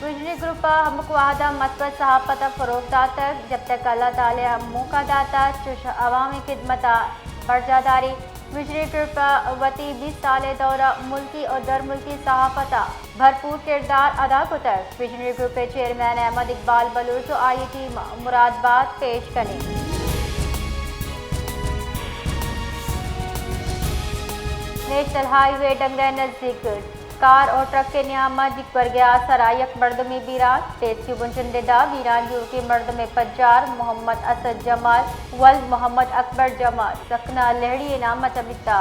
Visionary group ءَ ہمک وہد ءَ مثبت صحافت ءَ فروغ داتگ، جب تک اللہ تعالی ءَ موقع داتگ، چوش عوامی خدمت ءَ برجاہ داری۔ ویژنری گروپ ءَ وتی بیست سالیں دور ءَ ملکی ءُ درملکی صحافت ءَ بھرپور کردار ادا کتگ۔ ویژنری گروپ ءِ چیئرمین احمد اقبال بلوچ ءُ آئی ٹیم ءَ مراد بات پیش کنیں۔ نیشنل ہائی وے ڈنگ ءِ نزیک کار ءُ ٹرک ءِ نیام ءَ ڈیک ورگ ءِ آسر ءَ یک مردمے بیران، ٹیسٹی بنجن ردا بیران دیوکیں مردمے پجار محمد اسد جمال ولد محمد اکبر جمال سکنا لہڑی ءِ نام ءَ چہ بیتا۔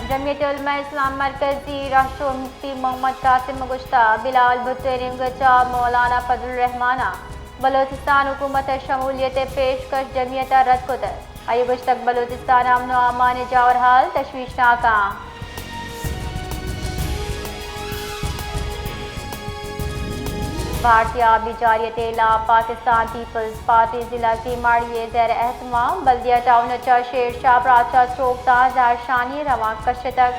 جمعیت علماء اسلام مرکزی رہشون مفتی محمد قاسم ءَ گوشتہ، بلاول بھٹو ءِ نیمگ ءَ چہ مولانا فضل الرحمان ءَ بلوچستان حکومت ءِ شمولیت ءِ پیشکش جمعیت ءَ رد کتگ۔ آئی ءَ گوشتگ، بلوچستان ءِ امن ءُ امان ءِ جاور حال تشویشناک اَنت۔ بھارتی آبی جارحیت ءِ ہلاپ پاکستان پیپلز پارٹی ضلع کیماڑی ءِ زیر اہتمام بلدیہ ٹاؤن ءَ چہ شیر شاہ براچہ چوک تاں زہرشانی روانک کشتگ۔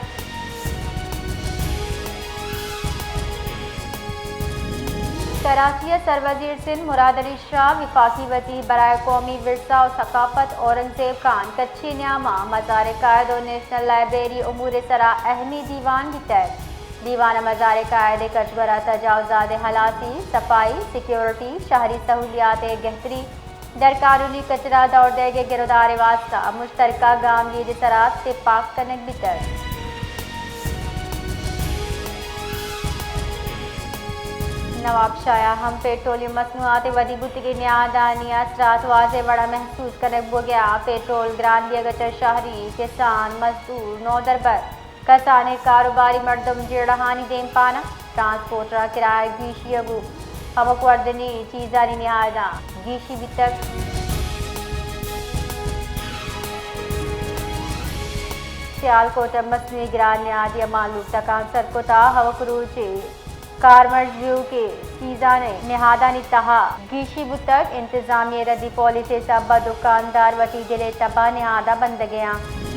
کراچی ءَ سروزیر سندھ مراد علی شاہ، وفاقی وزیر برائے قومی ورثہ ءُ ثقافت اورنگزیب خان کچھی ءِ نیام ءَ مزار قائد ءُ نیشنل لائبریری امور ءِ سرا اہمی دیوان بیتگ۔ دیوان ءَ مزار قائد ءِ کچگور ءَ تجاوزات ءِ ہلاسی، صفائی، سیکیورٹی، شہری سہولیات ءِ گہتری، درقانونی کچرا دور دئیگ ءِ گرودار ءِ واستہ مشترکہ گامگیج ءِ سرا تپاک کنگ بیتگ۔ نوابشاہ ءَ ہم پیٹرولیم مصنوعات ءِ ودی بوتگیں نہادانی اثرات واضح وڑ ءَ محسوس کنگ بوگ ءَ اَنت۔ پیٹرول گران بیگ ءَ چہ شہری، کسان، مزدور، نودربر، کسانیں کاروباری مردم جیڑہانی دیمپان اَنت۔ ٹرانسپورٹ ءِ کرایہ گیشی ءَ گوں ہمک وردنی چیزانی نہاداں گیشی بیتگ۔ سیالکوٹ ءَ مصنوعی گران نہادی ءَ مالوٹکاں سر کتہ، ہمک روچے کارمرز بیوکیں چیزانی نہادانی تہا گیشی بوتگ۔ انتظامیہ ءِ ردی پالیسی ءِ سبب ءَ دکاندار وتی دل ءِ تب ءَ نہاداں بندگ ءَ اَنت۔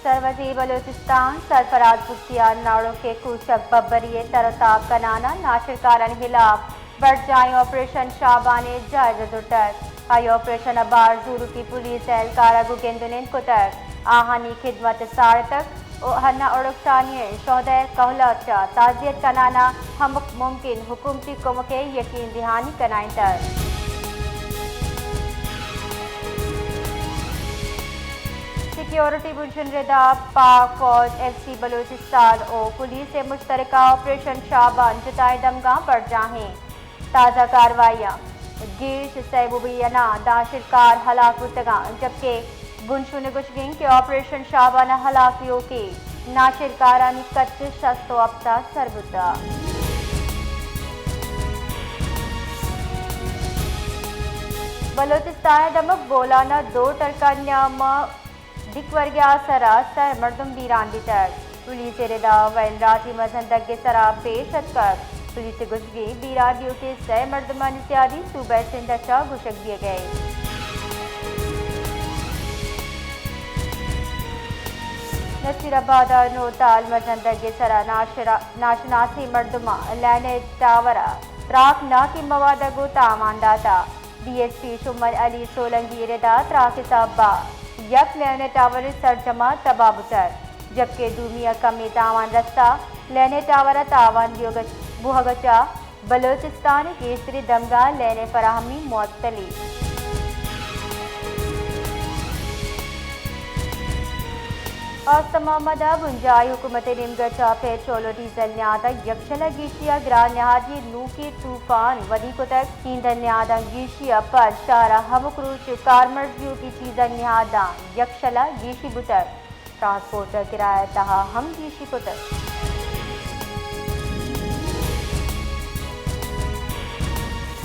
سروزیر بلوچستان سرفراز بگٹیان ناڑوکیں کوچگ ببری ءِ سر ءُ تاب کنان ءَ ناشرکارانی ہلاپ برجاہیں آپریشن شابان ءِ جائزہ زرتگ۔ آئی ءَ آپریشن ءَ بار زوروکی پولیس اہلکار ءَ گوں گند ءُ نند کتگ، آہانی خدمت ءَ ساڑتگ ءُ ہنہ اڑکسانی ءِ شہداء ءِ کہول ءَ چہ تعزیت کنان ءَ ہمک ممکن حکومتی کمک ءِ یقین دہانی کنائینتگ۔ سیکیورٹی بنشن ردا پاک فوج، ایف سی بلوچستان ءُ پولیس ءِ مشترکہ آپریشن شابان جتائیں دمگاں برجاہیں۔ تازہ کارروائیاں گیش سئے مبینہ ناشرکار ہلاک بوتگاں، جبکہ بنشون ءِ گوشگ اِنت کہ آپریشن شابان ءَ ہلاک بیوکیں ناشرکارانی کچ شست ءُ ہپت ءَ سر بوتگ۔ بلوچستان ءِ دمگ بولان ءَ دو ٹرکانی نیام ءَ ڈیک ورگ ءِ آسر ءَ سئے مردم بیران بیتگ۔ پولیس ءِ ردا وین راجی مزن دگ ءِ سرا پیش اتکگ۔ پولیس ءِ گوشگ اِنت بیران بیوکیں سئے مردمانی سیادی صوبہ سندھ ءَ چہ گوشگ بیگ ءَ اِنت۔ نصیر آباد ءَ نوتال مزن دگ ءِ سرا ناشرا-، ناشناسیں مردماں لین ءِ ٹاور ءَ تراکناکیں مواد ءَ گوں تاوان داتگ۔ ڈی ایس پی شمر علی سولنگی ءِ ردا تراک ءِ سبب ءَ یک لین ءِ ٹاور ءِ سرجم ءَ تباہ بوتگ، جبکہ دومی ءَ کمیں تاوان رستہ۔ لین ءِ ٹاور ءِ تاوان بیوگ ءَ، بوہگ ءَ چہ بلوچستان ءِ گیشتریں دمگاں لین ءِ فراہمی معطلی۔ آستم محمد ءَ بنجاہی حکومت ءِ نیمگ ءَ چہ پٹرول ءُ ڈیزل نہاداں یکشل ءَ گیشی ءَ گران نہادی نوکیں طوفان ودی کتگ۔ ایندھن نہاداں گیشی ءَ پد شہر ءِ ہمک روچ کارمرز بیوکیں چیزانی نہاداں یکشل ءَ گیشی بوتگ۔ ٹرانسپورٹ ءِ کرایہ ءِ تہا ہم گیشی کتگ۔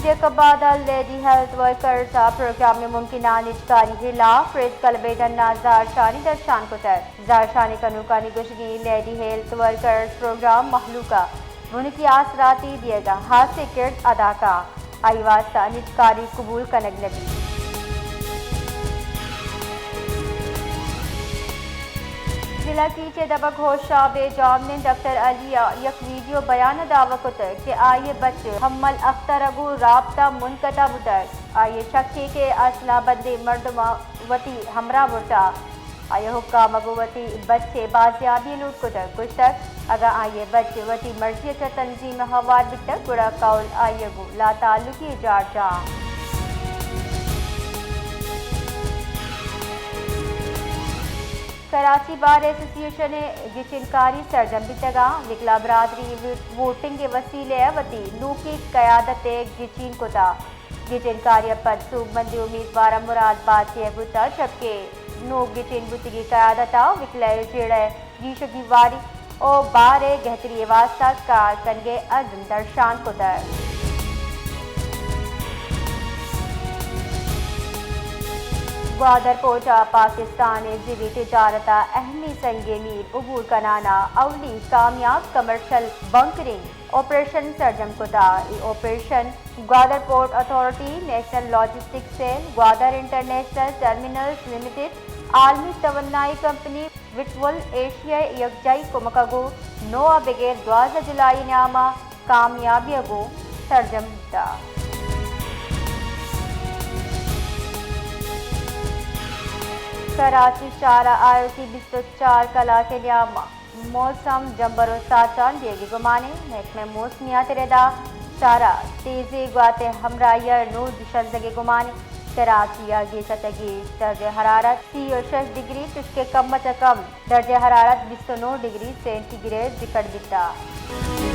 جیکب آباد ءَ لیڈی ہیلتھ ورکرز ءِ پروگرام ءِ ممکنہ نجکاری ءِ ہلاپ پریس کلب ءِ ڈن ءَ زہرشانی درشان کتگ۔ زہرشانی کنوکانی گوشگ اِنت لیڈی ہیلتھ ورکرز پروگرام مہلوک ءَ بنکی آسراتی دیگ ءَ ہاسیں کرد ادا کنت۔ آئی واستہ نجکاری قبول کنگ نہ بیت۔ ضلع کیچ ءِ دبگ ہوشاب ءِ جاہمنند اختر علی ءَ یک ویڈیو بیان ءَ دعوی کتگ کہ آئی ءِ بچ حمل اختر ءَ گوں رابطہ منقطع بوتگ۔ آئی ءَ شکے کہ اسلحہ بندیں مردماں وتی ہمراہ برتگ۔ آئی ءَ حکام ءَ گوں وتی بچ ءِ بازیابی ءِ لوٹ کتگ، گوشتگ اگاں آئی ءِ بچ وتی مرضی ءَ چہ تنظیم ءَ ہوار بیتگ گڑا قول آئی ءَ گوں لاتعلقی ءِ جار جاہ۔ کراچی بار ایسوسی ایشن ءِ گچین کاری سرجم بیتگ ءُ وکلا برادری ووٹنگ ءِ وسیلہ ءَ وتی نوکیں قیادت ءَ گچین کتگ۔ گچین کاری ءَ پد سوبمندیں امیدوار مراد باچہ ءَ بوتگ، جبکہ نوک گچین بوتگیں قیادت ءَ وکلا ءِ جیڑہ ءِ گیشگیواری ءُ بار ءِ گہتری ءِ واستہ کار کنگ ءِ عزم درشان کتگ۔ گوادر پورٹ ءَ پاکستان ءِ زرعی تجارت ءِ اہمیں سنگ ءِ میر عبور کنان ءَ اولی کامیاب کمرشل بنکرنگ آپریشن سرجم کتگ۔ اے operation Gwadar port authority, national logistic cell, Gwadar international terminals limited, عالمی توانائی کمپنی وٹول ایشیا ءِ یکجائی کمک ءَ گوں نو ءَ بگر دوازدہ جولائی ءِ نیام ءَ کامیابی ءَ گوں سرجم بوتگ۔ کراچی شہر ءَ آیوکی بیست ءُ چار کلاک ءِ نیام ءَ موسم جمبر ءُ ساچان بیگ ءِ گمان اِنت۔ محکمہ موسمیات ءِ ردا شہر ءَ تیزیں گوات ءِ ہمراہی ءَ نود شنزگ ءِ گمان اِنت۔ کراچی ءَ گیش ءَ تہ گیش درجہ حرارت سی ءُ شش ڈگری، چشکہ کم ءَ چہ کم درجہ حرارت بیست ءُ نو ڈگری سینٹی گریڈ ریکارڈ بیتگ۔